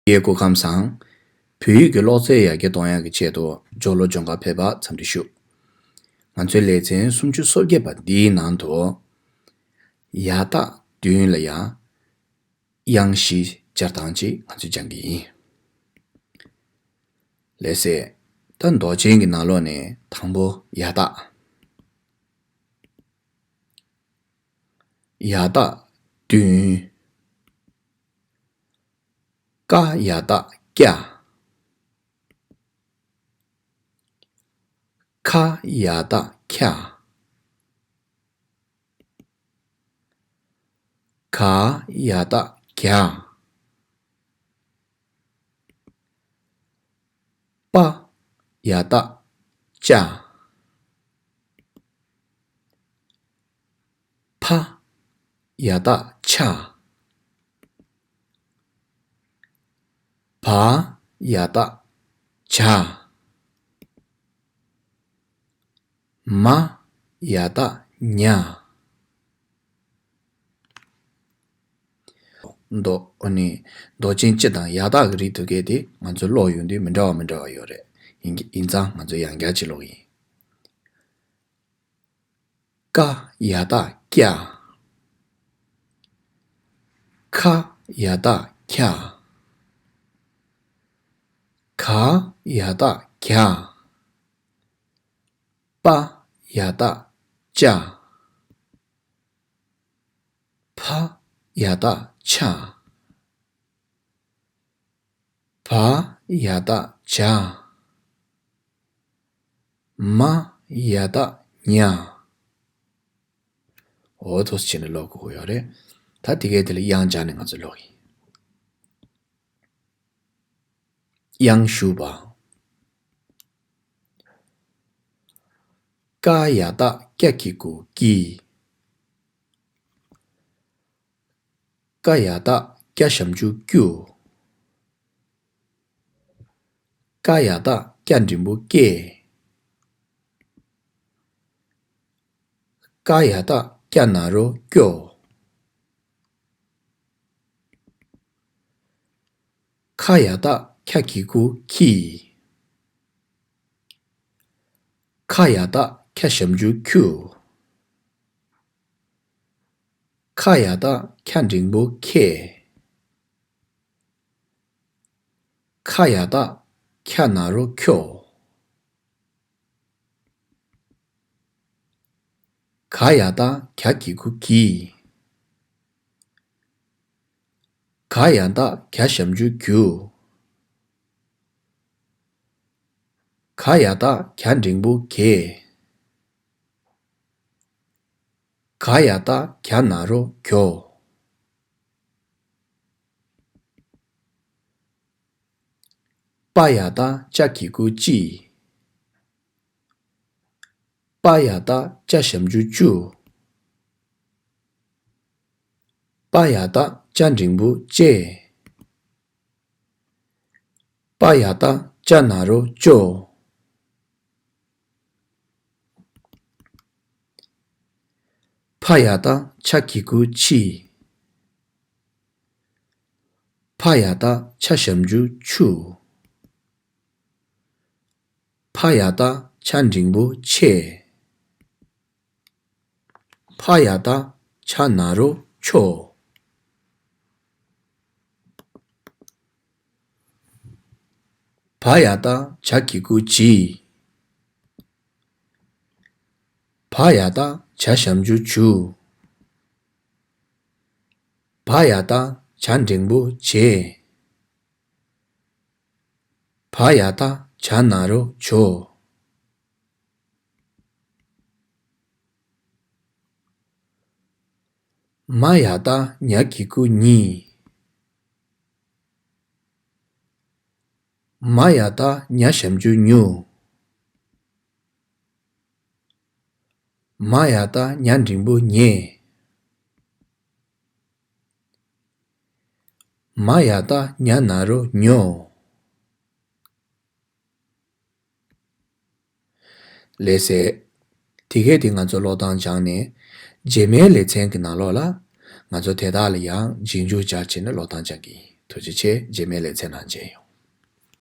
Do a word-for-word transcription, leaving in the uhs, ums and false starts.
ཡེ་སྐུ་ཁམས་བཟང་། བོད་ཡིག་གི་ཀློག་རྩལ་ཡར་རྒྱས་གཏོང་ཡག་གི་ཆེད་དུ་ཇོ་ལོ་ཇོ་ཁང་ཕེབས་པར་འཚམས་འདྲི་ཞུ། ང་ཚོའི་ལེ་ཚན་སུམ་ཅུ་སོ་བརྒྱད་པ་འདིའི་ནང་དུ། ཡ་བཏགས་བདུན་ལ་ཡང་དབྱངས་བཞི་སྦྱར་སྟངས་ཅིག་ང་ཚོས་སྦྱང་གི་ཡིན། ལགས་སེ། ད་མདོ་ཆེན་གྱི་ནང་ལོགས་ནས་དང་པོ་ཡ་བཏགས། ཡ་བཏགས་བདུན། ཀ་ཡ་བཏགས་ཀྱ། ཁ་ཡ་བཏགས་ཁྱ། ག་ཡ་བཏགས་གྱ། པ་ཡ་བཏགས་པྱ། ཕ་ཡ་བཏགས་ཕྱ། བ་ཡ་བཏགས་བྱ། མ་ཡ་བཏགས་མྱ། མདོ་ཨོ་ནི་མདོ་ཆེན་སྤྱི་དང་ཡ་བཏགས་ཀྱི་རིགས་དེ་གས་དེ་ང་ཚོས་ཀློག་ཡོང་དུས་མི་འདྲ་བ་མི་འདྲ་བ་ཡོད་རེད། ཡིན་གྱི་ཡིན་ཙང་ང་ཚོས་ཡང་བསྐྱར་ཅིག་ཀློག་གི་ཡིན། ཀ་ཡ་བཏགས་ཀྱ། ཁ་ཡ་བཏགས་ཁྱ། ག་ཡ་བཏགས་གྱ། པ་ཡ་བཏགས་པྱ། ཕ་ཡ་བཏགས་ཕྱ། བ་ཡ་བཏགས་བྱ། མ་ཡ་བཏགས་མྱ། འོ་ཐོག་ཕྱིན་ནས་ཀློག་དགོས་ཀྱི་ཡོད་རེད། ད་དེ་གའི་དེ་ལ་དབྱངས་སྦྱར་ནས་ང་ཚོས་ཀློག་གི་ཡིན། དབྱངས་ཞུགས་པ། ཀ་ཡ་བཏགས་ཀྱ་གི་གུ་ཀྱི། ཀ་ཡ་བཏགས་ཀྱ་ཞབས་ཀྱུ་ཀྱུ། ཀ་ཡ་བཏགས་ཀྱ་འགྲེང་བུ་ཀྱེ། ཀ་ཡ་བཏགས་ཀྱ་ན་རོ་ཀྱོ། ཁ་ཡ་བཏགས་ཁྱ་གི་གུ་ཁྱི། ཁ་ཡ་བཏགས་ཁྱ་ཞབས་ཀྱུ་ཁྱུ། ཁ་ཡ་བཏགས་ཁྱ་འགྲེང་བུ་ཁྱེ། ཁ་ཡ་བཏགས་ཁྱ་ན་རོ་ཁྱོ། ག་ཡ་བཏགས་གྱ་གི་གུ་གྱི། ག་ཡ་བཏགས་གྱ་ཞབས་ཀྱུ་གྱུ། ག་ཡ་བཏགས་གྱ་འགྲེང་བུ་གྱེ། ག་ཡ་བཏགས་གྱ་ན་རོ་གྱོ། པ་ཡ་བཏགས་ཅ་གི་གུ་ཅི། པ་ཡ་བཏགས་ཅ་ཞབས་ཀྱུ་ཅུ། པ་ཡ་བཏགས་ཅ་འགྲེང་བུ་ཅེ། པ་ཡ་བཏགས་ཅ་ན་རོ་ཅོ། ཕ་ཡ་བཏགས་ཕྱ་གི་གུ་ཕྱི། ཕ་ཡ་བཏགས་ཕྱ་ཞབས་ཀྱུ་ཕྱུ། ཕ་ཡ་བཏགས་ཕྱ་འགྲེང་བུ་ཕྱེ། ཕ་ཡ་བཏགས་ཕྱ་ན་རོ་ཕྱོ། བ་ཡ་བཏགས་བྱ་གི་གུ་བྱི། བ་ཡ་བཏགས་བྱ་ཞབས་ཀྱུ་བྱུ། བ་ཡ་བཏགས་བྱ་འགྲེང་བུ་བྱེ། བ་ཡ་བཏགས་བྱ་ན་རོ་བྱོ། མ་ཡ་བཏགས་ཉ་གི་གུ་མྱི། མ་ཡ་བཏགས་ཉ་ཞབས་ཀྱུ་མྱུ། མ་ཡ་བཏགས་ཉ་འགྲེང་བུ་མྱེ། མ་ཡ་བཏགས་ཉ་ན་རོ་མྱོ། ལགས་སེ། དེ་གས་དེ་ང་ཚོ་ཀློག་སྟངས་སྦྱངས་ནས། རྗེས་མའི་ལེ་ཚན་གྱི་ནང་ལོགས་ལ། ང་ཚོ་དེ་དག་ལ་ཡང་རྗེས་འཇུག་སྦྱར་བྱས་ནས་ཀློག་སྟངས་སྦྱང་གི་ཡིན། ཐུགས་རྗེ་ཆེ། རྗེས་མའི་ལེ་ཚན་ནང་མཇལ་ཡོང་།